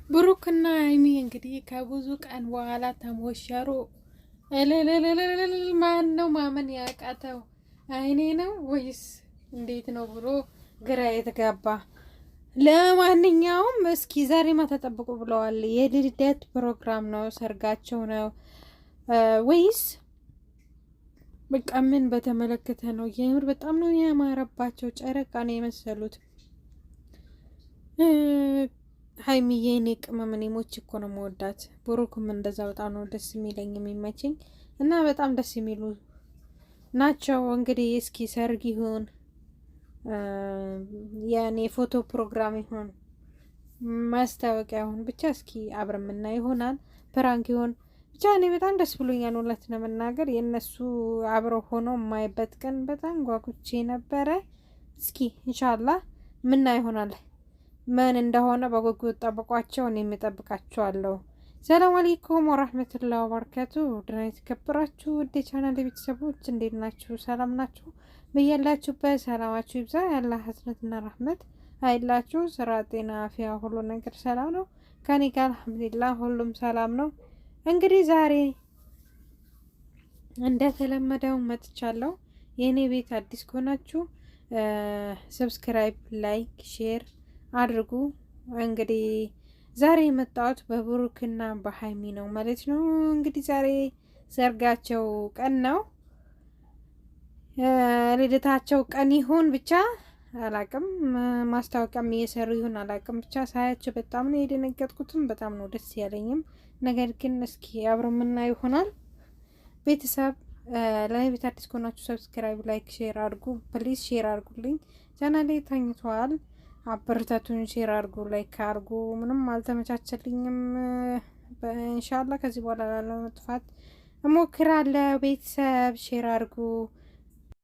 ብሩክና ሀይሚ እንግዲህ ከብዙ ቀን በኋላ ተሞሸሩ። እልልልልል ማን ነው ማመን ያቃተው? አይኔ ነው ወይስ እንዴት ነው ብሎ ግራ የተጋባ። ለማንኛውም እስኪ ዛሬ ማታ ጠብቁ ብለዋል። የልደት ፕሮግራም ነው፣ ሰርጋቸው ነው ወይስ በቃ ምን በተመለከተ ነው? የምር በጣም ነው ያማረባቸው። ጨረቃ ነው የመሰሉት። ሀይሚዬ እኔ ቅመም እኔ ሞች እኮ ነው መወዳት። ብሩክም እንደዛ በጣም ነው ደስ የሚለኝ የሚመቸኝ እና በጣም ደስ የሚሉ ናቸው። እንግዲህ እስኪ ሰርግ ይሁን የኔ ፎቶ ፕሮግራም ይሁን ማስታወቂያ ይሁን ብቻ እስኪ አብረን የምናየው ይሆናል። prank ይሁን ብቻ እኔ በጣም ደስ ብሎኛል። እውነት ለመናገር የእነሱ አብረው ሆኖ የማይበት ቀን በጣም ጓጉቼ ነበረ። እስኪ ኢንሻላህ ምና ይሆናል። ምን እንደሆነ በጉጉት ጠብቋቸው። እኔም እጠብቃቸዋለሁ። ሰላም አለይኩም ወራህመቱላሂ ወበረካቱ። ድና የተከበራችሁ ውድ የቻናል ቤተሰቦች እንዴት ናችሁ? ሰላም ናችሁ? በያላችሁበት ሰላማችሁ ይብዛ። ያለ ህዝነትና ረህመት አይላችሁ። ስራ፣ ጤና፣ አፊያ ሁሉ ነገር ሰላም ነው ከኔ ጋር አልሐምዱሊላህ ሁሉም ሰላም ነው። እንግዲህ ዛሬ እንደተለመደው መጥቻለሁ። የእኔ ቤት አዲስ ከሆናችሁ subscribe፣ like፣ share አድርጉ። እንግዲህ ዛሬ የመጣሁት በብሩክና በሀይሚ ነው ማለት ነው። እንግዲህ ዛሬ ሰርጋቸው ቀን ነው፣ ልደታቸው ቀን ይሁን ብቻ አላቅም፣ ማስታወቂያም እየሰሩ ይሁን አላቅም። ብቻ ሳያቸው በጣም ነው የደነገጥኩትም በጣም ነው ደስ ያለኝም። ነገር ግን እስኪ አብሮ የምናየው ይሆናል። ቤተሰብ ለእኔ ቤት አዲስ ከሆናችሁ subscribe፣ like፣ share አድርጉ። please share አድርጉልኝ። ቻናሌ ተኝተዋል። አበረታቱን፣ share አድርጉ፣ like አድርጉ። ምንም አልተመቻቸልኝም። ኢንሻላ ከዚህ በኋላ ላለመጥፋት እሞክራለሁ። ቤተሰብ share አድርጉ።